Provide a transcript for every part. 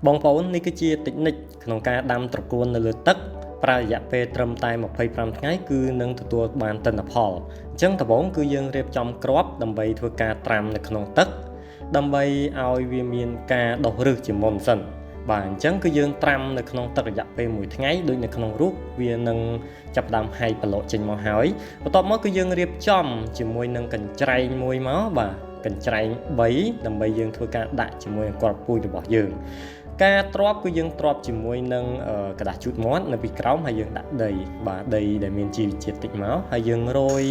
បងប្អូននេះគឺជាតិចនិចក្នុងការដាំត្រកួននៅលើទឹកប្រើរយៈពេលត្រឹមតែ25ថ្ងៃគឺនឹងទទួលបានទិន្នផលអញ្ចឹងដំបូងគឺយើងរៀបចំគ្រាប់ដើម្បីធ្វើការត្រាំនៅក្នុងទឹកដើម្បីឲ្យវាមានការដុះឫសជាមុនសិនបាទអញ្ចឹងគឺយើងត្រាំនៅក្នុងទឹករយៈពេល1ថ្ងៃដូចនៅក្នុងរូបវានឹងចាប់ផ្ដើមហែកប្រឡូកចេញមកហើយបន្ទាប់មកគឺយើងរៀបចំជាមួយនឹងកញ្ច្រែងមួយមកបាទកញ្ច្រែង3ដើម្បីយើងធ្វើការដាក់ជាមួយនឹងគ្រាប់ពូជរបស់យើងការទ្រាប់គឺយើងទ្រាប់ជាមួយនឹងក្រដាសជូតមាត់នៅពីក្រោមហើយយើងដាក់ដីបាទដីដែលមានជីវជាតិតិចមកហើយយើងរោយ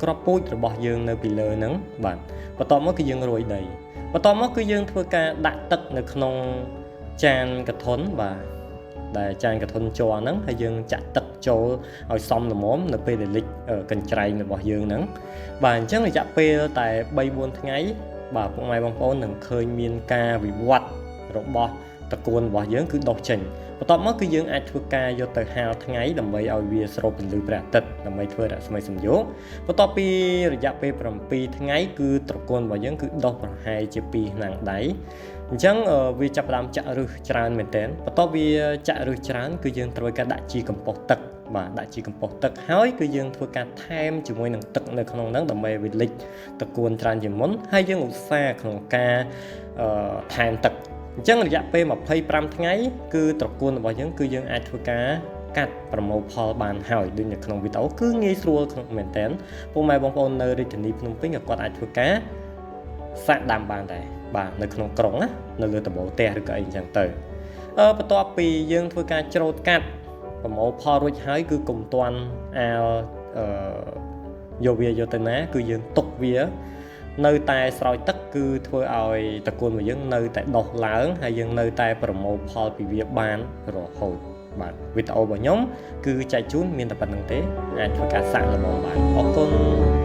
គ្រាប់ពូជរបស់យើងនៅពីលើហ្នឹងបាទបន្ទាប់មកគឺយើងរោយដីបន្ទាប់មកគឺយើងធ្វើការដាក់ទឹកនៅក្នុងចានកធុនបាទដែលចានកធុនជ័រហ្នឹងហើយយើងចាក់ទឹកចូលឲ្យសមល្មមនៅពេលដែលលិចកញ្ច្រែងរបស់យើងហ្នឹងបាទអញ្ចឹងរយៈពេលតែ3-4ថ្ងៃបាទពុកម៉ែបងប្អូននឹងឃើញមានការវិវត្តរបស់ត្រកួនរបស់យើងគឺដុះចេញបន្ទាប់មកគឺយើងអាចធ្វើការយកទៅហាលថ្ងៃដើម្បីឲ្យវាស្រូបពន្លឺព្រះអាទិត្យដើម្បីធ្វើរស្មីសំយោគបន្ទាប់ពីរយៈពេល7ថ្ងៃគឺត្រកួនរបស់យើងគឺដុះប្រហែលជា2ឆ្នាំងដៃអញ្ចឹងវាចាប់ផ្ដើមចាក់ឫសច្រើនមែនទែនបន្ទាប់វាចាក់ឫសច្រើនគឺយើងត្រូវការដាក់ជីកំប៉ុស្តទឹកបាទដាក់ជីកំប៉ុស្តទឹកហើយគឺយើងធ្វើការថែមជាមួយនឹងទឹកនៅក្នុងហ្នឹងដើម្បីវាលិចត្រកួនច្រើនជាងមុនហើយយើងឧស្សាហ៍ក្នុងការថែមទឹកអញ្ចឹងរយៈពេល25ថ្ងៃគឺត្រកួនរបស់យើងគឺយើងអាចធ្វើការកាត់ប្រមូលផលបានហើយដូចនៅក្នុងវីដេអូគឺងាយស្រួលក្នុងមែនតើពុកម៉ែបងប្អូននៅរាជធានីភ្នំពេញក៏គាត់អាចធ្វើការសាក់ដាំបានដែរបាទនៅក្នុងក្រុងណានៅលើដំបូលផ្ទះឬក៏អីអញ្ចឹងទៅបន្ទាប់ពីយើងធ្វើការច្រូតកាត់ប្រមូលផលរួចហើយគឺកុំទាន់អាលយកវាយកទៅណាគឺយើងទុកវានៅតែស្រោចទឹកគឺធ្វើឲ្យត្រកួនរបស់យើងនៅតែដុះឡើងហើយយើងនៅតែប្រមូលផលពីវាបានរហូតបាទវីដេអូរបស់ខ្ញុំគឺចែកជូនមានតែប៉ុណ្្នឹងទេអាចធ្វើការសាកល្បងបានអរគុណ។